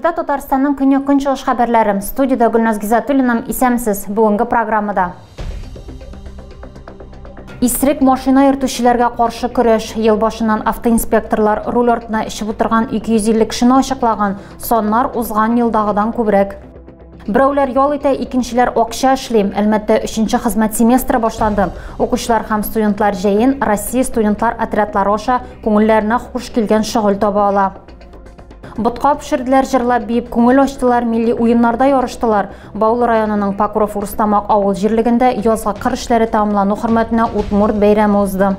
Эфирда Татарстанның көньяк-көнчыгыш хәбәрләре. Студиядә Гөлназ Гизатуллина. Исәнмесез. Бүгенге программада. Исерек машина йөртүчеләргә каршы көрәш. Ел башыннан автоинспекторлар руль артына эчеп утырган 250 кешене ачыклаган. Саннар узган елдагыдан күбрәк. Берәүләр ял итә, икенчеләр акча эшли. Әлмәттә өченче хезмәт семестры башланды. Укучылар һәм студентлар җәен Россия студентлар отрядлары аша күңелләренә хуш килгән шөгыль таба ала. Ботка пешерделәр, җырлап биеп, күңел ачтылар, милли уеннарда ярыштылар. Баулы районының Покров Урыстамак авыл җирлегендә язгы кыр эшләре тәмамлану хөрмәтенә Удмурт бәйрәме узды.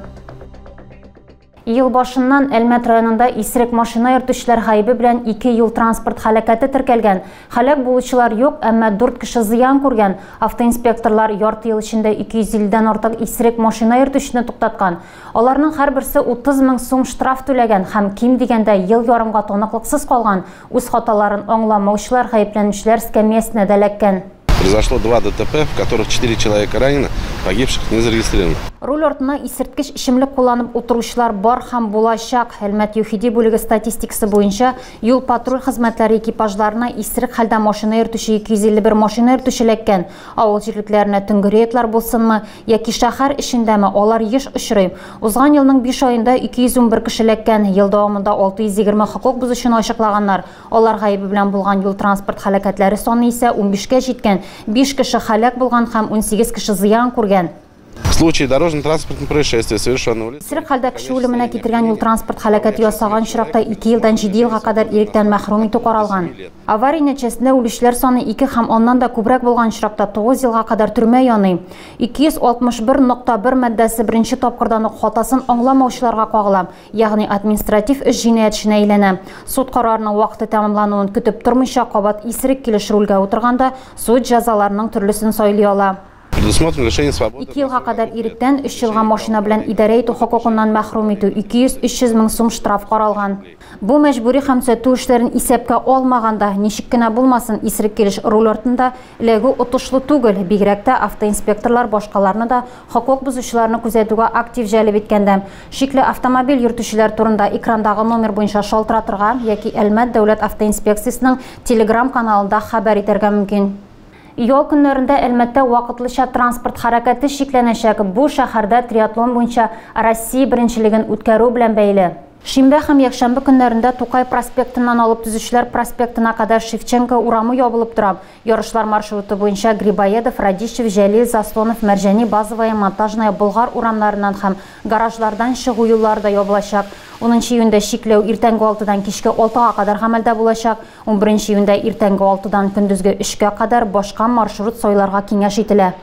Ел башыннан Әлмәт районында исерек машина йөртүчеләр гаебе белән 2 юл-транспорт һәлакәте теркәлгән. Һәлак булучылар юк, әмма 4 кеше зыян күргән. Автоинспекторлар ярты ел эчендә 250-дән артык исерек машина йөртүчене туктаткан. Аларның һәрберсе 30 мең сум штраф түләгән һәм ким дигәндә ел ярымга таныклыксыз калган. Үз хаталарын аңламаучылар гаепләнүчеләр скамьясына да эләккән. Произошло 2 ДТП, в которых 4 человека ранены, погибших не зарегистрировано. Руль артына исерткеч эчемлек кулланып утыручылар бар һәм булачак. Әлмәт ЮХИДИ бүлеге статистикасы буенча юл-патруль хезмәтләре экипажларына исерек хәлдә машина йөртүче 251 машина йөртүче эләккән. Авыл җирлекләренә төнге рейдлар булсынмы яки шәһәр эчендәме, алар еш очрый. Узган елның 5 аенда 211 кеше эләккән. Ел дәвамында 620 хокук бозучыны ачыклаганнар. Алар гаебе белән булган юл-транспорт һәлакәтләре саны исә 15-кә җиткән. 5 кеше һәлак булган һәм 18 кеше зыян күргән. В случае дорожно-транспортного происшествия, совершенного лицом, Исерек хәлдә кеше үлеменә китергән юл-транспорт һәлакәте ясаган очракта 2 елдан 7 елга кадәр иректән мәхрүм итү каралган. Авария нәтиҗәсендә үлүчеләр саны 2 һәм аннан да күбрәк булган очракта 9 елга кадәр төрмә яный. 261.1 маддәсе беренче тапкырдан ук хатасын аңламаучыларга кагыла, ягъни административ эш җинаять эшенә әйләнә. Суд карарының вакыты тәмамлануын көтеп тормыйча кабат исерек килеш рульгә утырганда суд җәзаларының төрлесен сайлый ала. Предусмотрено лишение свободы. 2 елга кадәр иректән, 3 елга машина белән идарә итү хокукыннан мәхрүм итү, 200-300 мең сум штраф каралган. Бу мәҗбүри һәм төзәтү эшләрен исәпкә алмаганда, ничек кенә булмасын, исерек килеш руль артында эләгү отышлы түгел. Бигрәк тә автоинспекторлар башкаларны да хокук бозучыларны күзәтүгә актив җәлеп иткәндә. Шикле автомобиль йөртүчеләр турында экрандагы номер буенча шалтыратырга яки Әлмәт дәүләт автоинспекциясенең Telegram каналында хәбәр итәргә мөмкин. Ял көннәрендә Әлмәттә вакытлыча транспорт хәрәкәте чикләнәчәк. Бу шәһәрдә триатлон буенча Россия беренчелеген үткәрү белән бәйле. Шимбә һәм якшәмбе көннәрендә Тукай проспектыннан алып Төзүчеләр проспектына кадәр Шевченко урамы ябылып тора. Ярышлар маршруты буенча Грибоедов, Радищев, Җәлил, Заслонов, Мәрҗани, Базовая, Монтажная, Болгар урамнарыннан һәм гаражлардан чыгу юллары да ябылачак. 10 июньдә чикләү иртәнге 6-дан кичке 6-га кадәр гамәлдә булачак. 11 июньдә иртәнге 6-дан көндезге 3-кә кадәр башка маршрут сайларга киңәш ителә.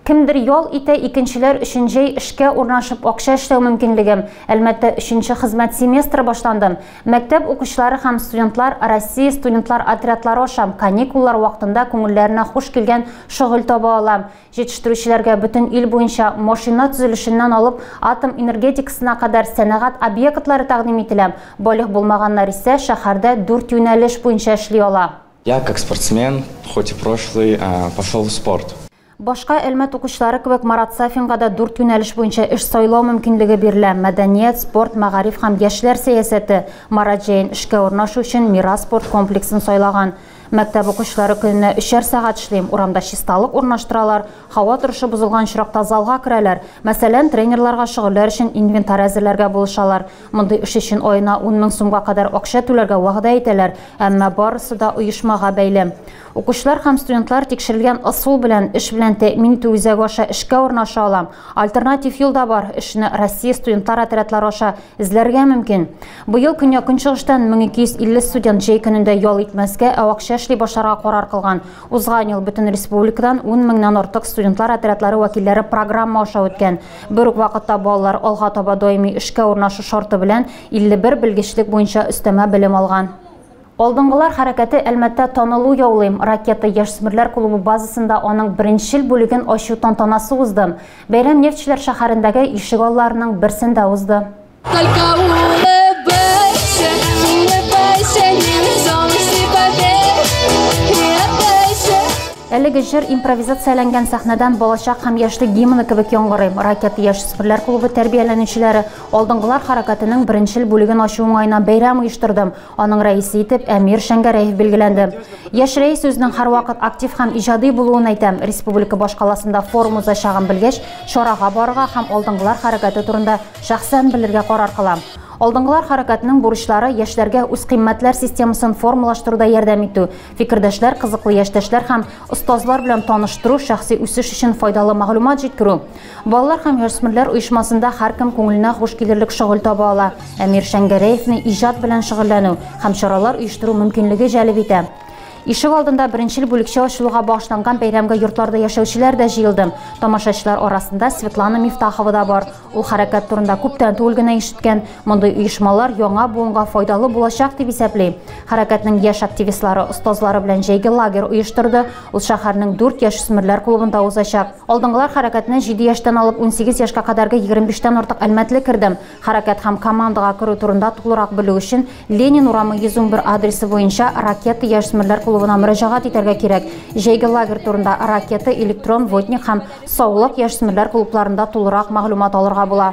Кемдер ял итә, икенчеләр өчен җәй эшкә урнашып акча эшләү мөмкинлеге. Әлмәттә өченче хезмәт семестры башланды. Мәктәп укучылары һәм студентлар Россия студентлар отрядлары аша каникуллар вакытында күңелләренә хуш килгән шөгыль таба ала. Җитештерүчеләргә бөтен ил буенча машина төзелешеннән алып атом энергетикасына кадәр сәнәгать объектлары тәкъдим ителә. Балигъ булмаганнар исә шәһәрдә 4 юнәлеш буенча эшли ала. Я как спортсмен, хоть и прошлый, пошел в спорт. Башка Әлмәт укучылары кебек Марат Сафинга да 4 юнәлеш буенча эш сайлау мөмкинлеге бирелә. Мәдәният, спорт, мәгариф һәм яшьләр сәясәте. Марат җәен эшкә урнашу өчен Мирас спорт комплексын сайлаган. Мәктәп укучылары көненә 3 сәгать эшли, урамда чисталык урнаштыралар, һава торышы бозылган очракта залга керәләр. Мәсәлән, тренерларга шөгыльләр өчен инвентарь әзерләргә булышалар. Мондый эш өчен аена 10 мең сумга кадәр акча түләргә вәгъдә итәләр, әмма барысы да оешмага бәйле. Укучылар һәм студентлар тикшерелгән ысул белән эш белән тәэмин итү үзәге аша эшкә урнаша ала. Альтернатив юл да бар, эшне Россия студентлар отрядлары аша эзләргә мөмкин. Быел көньяк-көнчыгыштан 1250 студент җәй көнендә ял итмәскә, ә акча эшли башларга карар кылган. Узган ел бөтен республикадан 10 меңнән артык студентлар отрядлары вәкилләре программа аша үткән. Бер үк вакытта балалар алга таба даими эшкә урнашу шарты белән 51 белгечлек буенча өстәмә белем алган. Алдынгылар хәрәкәте Әлмәттә танылу яулый. Ракета яшьүсмерләр клубы базасында аның беренчел бүлеген ачу тантанасы узды. Бәйрәм Нефтьчеләр шәһәрендәге ишегалларының берсендә узды. Только улыбайся, улыбайся, невесомости поверь и отдайся. Әлеге җыр импровизацияләнгән сәхнәдән балачак һәм яшьлек гимны кебек яңгырый. Ракета яшүсмерләр клубы тәрбияләнүчеләре Алдынгылар хәрәкәтенең беренчел бүлеген ачу уңаена бәйрәм оештырды. Аның рәисе итеп Әмир Шәңгәрәев билгеләнде. Яшь рәис үзенең һәрвакыт актив һәм иҗади булуын әйтә. Республика башкаласында форум узачагын белгәч, чарага барырга һәм Алдынгылар хәрәкәте турында шәхсән белергә карар кыла. Алдынгылар хәрәкәтенең бурычлары яшьләргә үзкыйммәтләр системасын формалаштыруда ярдәм итү, фикердәшләр, кызыклы яшьтәшләр һәм остазлар белән таныштыру, шәхси үсеш өчен файдалы мәгълүмат җиткерү. Балалар һәм яшүсмерләр оешмасында һәркем күңеленә хуш килерлек шөгыль таба ала. Әмир Шәңгәрәевне иҗат белән шөгыльләнү һәм чаралар оештыру мөмкинлеге җәлеп итә. Ишек алдында беренчел бүлекчә ачылуга багышланган бәйрәмгә йортларда яшәүчеләр дә җыелды. Тамашачылар арасында Светлана Мифтахова да бар. Ул хәрәкәт турында күптән түгел генә ишеткән. Мондый оешмалар яңа буынга файдалы булачак дип исәпли. Хәрәкәтнең яшь активистлары остазлары белән җәйге лагерь оештырды. Ул шәһәрнең 4 яшүсмерләр клубында узачак. Алдынгылар хәрәкәтенә 7 яшьтән алып 18 яшькә кадәрге 25тән артык әлмәтле керде. Хәрәкәт һәм командага керү турында тулырак белү өчен Ленин урамы 111 адресы буенча Ракета яшүсмерләр клубына мөрәҗәгать итәргә кирәк. Җәйге лагерь турында Ракета, Электрон, Водник һәм Саулык яшүсмерләр клубларында тулырак мәгълүмат алырга була.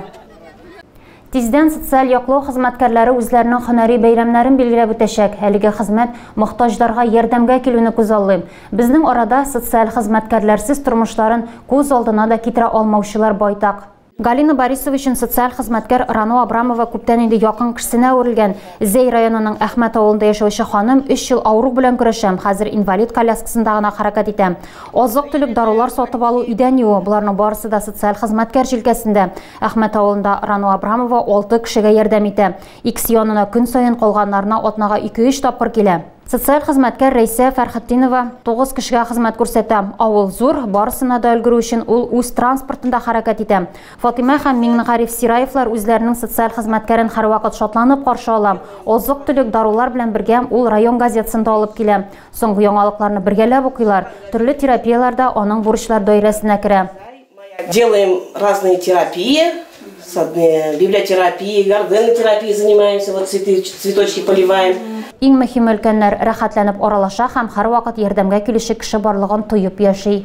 Тиздән социаль яклау хезмәткәрләре үзләренең һөнәри бәйрәмнәрен билгеләп үтәчәк. Әлеге хезмәт мохтаҗларга ярдәмгә килүне күзаллый. Безнең арада социаль хезмәткәрләрсез тормышларын күз алдына да китерә алмаучылар байтак. Галина Борисова өчен социаль хезмәткәр Рано Абрамова күптән инде якын кешесенә әверелгән. Зәй районының Әхмәт авылында яшәүче ханым 3 ел авыру белән көрәшә, хәзер инвалид коляскасында гына хәрәкәт итә. Азык-төлек, дарулар сатып алу, идән юу, боларның барысы да социаль хезмәткәр җилкәсендә. Әхмәт авылында Рано Абрамова 6 кешегә ярдәм итә. Икесе янына көн саен, калганнарына атнага 2-3 тапкыр килә. Социаль хезмәткәр Рәйсә Фәрхетдинова 9 кешегә хезмәт күрсәтә. Авыл зур, барысына да өлгерү өчен ул үз транспортында хәрәкәт итә. Фатима һәм Миңнегариф Сираевлар үзләренең социаль хезмәткәрен һәрвакыт шатланып каршы ала. Азык-төлек, дарулар белән бергә ул район газетасын да алып килә. Соңгы яңалыкларны бергәләп укыйлар. Төрле терапияләр дә аның бурычлар даирәсенә керә. Делаем разные терапии. Библиотерапией, гарденотерапией занимаемся, вот цветы, цветочки поливаем. Иң мөһиме, өлкәннәр рәхәтләнеп аралаша һәм һәрвакыт ярдәмгә килүче кеше барлыгын тоеп яши.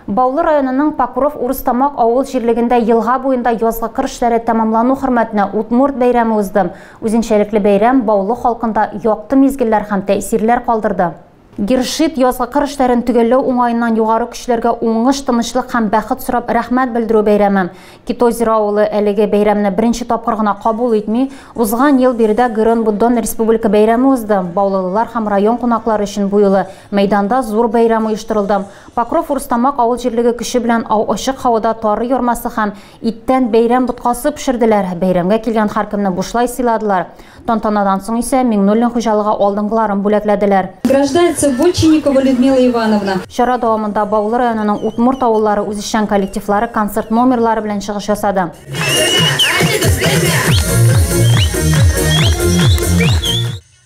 Баулы районының Покров Урыстамак авыл җирлегендә елга буенда язгы кыр эшләре тәмамлану хөрмәтенә Удмурт бәйрәме узды. Үзенчәлекле бәйрәм Баулы халкында якты мизгелләр һәм тәэсирләр калдырды. Гершит язгы кыр эшләрен төгәлләү уңаеннан югары көчләргә уңыш, тынычлык һәм бәхет сорап рәхмәт белдерү бәйрәме. Китозеро авылы әлеге бәйрәмне беренче тапкыр гына кабул итми. Узган ел биредә Гырын Буддон республика бәйрәме узды. Баулылылар һәм район кунаклары өчен бу юлы мәйданда зур бәйрәм оештырылды. Покров Урыстамак авыл җирлеге көче белән ачык һавада тары ярмасы һәм иттән бәйрәм боткасы пешерделәр. Бәйрәмгә килгән һәркемне бушлай сыйладылар. Тантанадан соң исә Миңнуллин хуҗалыгы алдынгыларын бүләкләделәр. Награждается Бочинникова Людмила Ивановна. Чара дәвамында Баулы районының Удмурт авыллары үзешчән коллективлары концерт номерлары белән чыгыш ясады.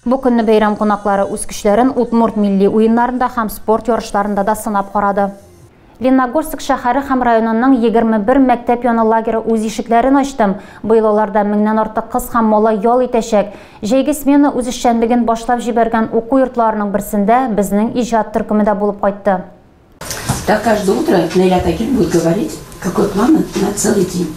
Бу көнне бәйрәм кунаклары үз көчләрен Удмурт милли уеннарында һәм спорт ярышларында да сынап карады. Лениногорск шәһәре һәм районының 21 мәктәп яны лагеры үз ишекләрен ачты. Быел аларда меңнән артык кыз һәм малай ял итәчәк. Җәйге смена үз эшчәнлеген башлап җибәргән уку йортларының берсендә безнең иҗат төркеме дә булып кайтты. Так каждое утро Наиля Тагир будет говорить, какой план на целый день.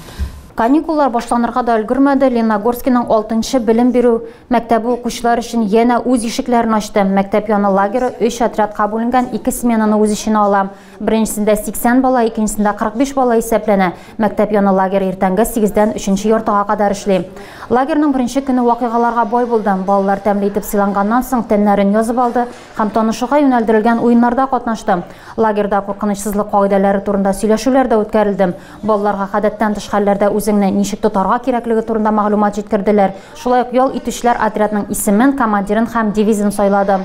Каникуллар башланырга да өлгермәде. Лениногорскиның 6-нчы белем бирү мәктәбе укучылар өчен янә үз ишекләрен ачты. Мәктәп яны лагеры 3 отрядка бүленгән 2 сменаны үз эченә ала. Беренчесендә 80 бала, икенчесендә 45 бала исәпләнә. Мәктәп яны лагеры иртәнге 8-дән 3-нче яртыга кадәр эшли. Лагерның беренче көне вакыйгаларга бай булды. Балалар тәмле итеп сыйланганнан соң тәннәрен язып алды һәм танышуга юнәлдерелгән уеннарда катнашты. Лагерьда куркынычсызлык кагыйдәләре турында сөйләшүләр дә үткәрелде. Балаларга гадәттән тыш хәлләрдә үзеңне ничек тотарга кирәклеге турында мәгълүмат җиткерделәр. Шулай ук ял итүчеләр отрядның исемен, командирын һәм девизын сайлады.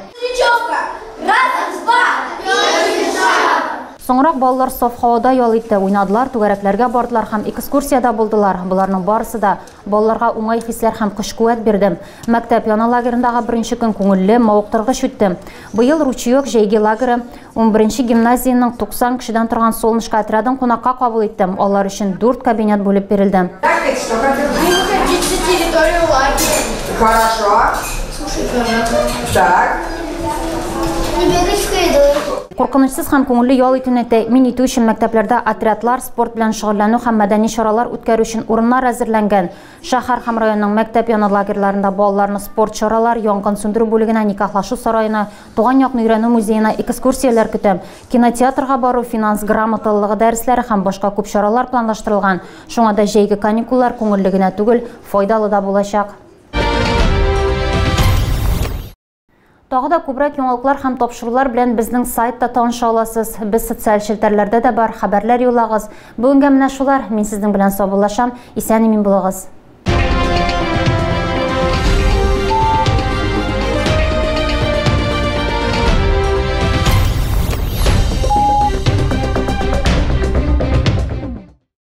Соңрак балалар саф һавада ял итте, уйнадылар, түгәрәкләргә бардылар һәм экскурсиядә булдылар. Боларның барысы да балаларга уңай хисләр һәм көч-куәт бирде. Мәктәп яны лагерындагы беренче көн күңелле, мавыктыргыч үтте. Быел Ручеек җәйге лагеры 11-нче гимназиянең 90 кешедән торган Солнышко отрядын кунакка кабул итте. Алар өчен 4 кабинет бүлеп бирелде. Хорошо. Так. Не бегать в коридоре. Куркынычсыз һәм күңелле ял итүне тәэмин итү өчен мәктәпләрдә отрядлар, спорт белән шөгыльләнү һәм мәдәни чаралар үткәрү өчен урыннар әзерләнгән. Шәһәр һәм районның мәктәп яны лагерьларында балаларны спорт чаралар, янгын сүндерү бүлегенә, никахлашу сараена, туган якны өйрәнү музеена экскурсияләр көтә. Кинотеатрга бару, финанс грамоталылыгы дәресләре һәм башка күп чаралар планлаштырылган. Шуңа да җәйге каникуллар күңелле генә түгел, файдалы да булачак. Тагы да күбрәк яңалыклар һәм тапшырулар белән безнең сайтта таныша аласыз. Без социаль челтәрләрдә дә бар, хәбәрләр юллагыз. Бүгенгә менә шулар. Мин сезнең белән саубуллашам. Исән-имин булыгыз.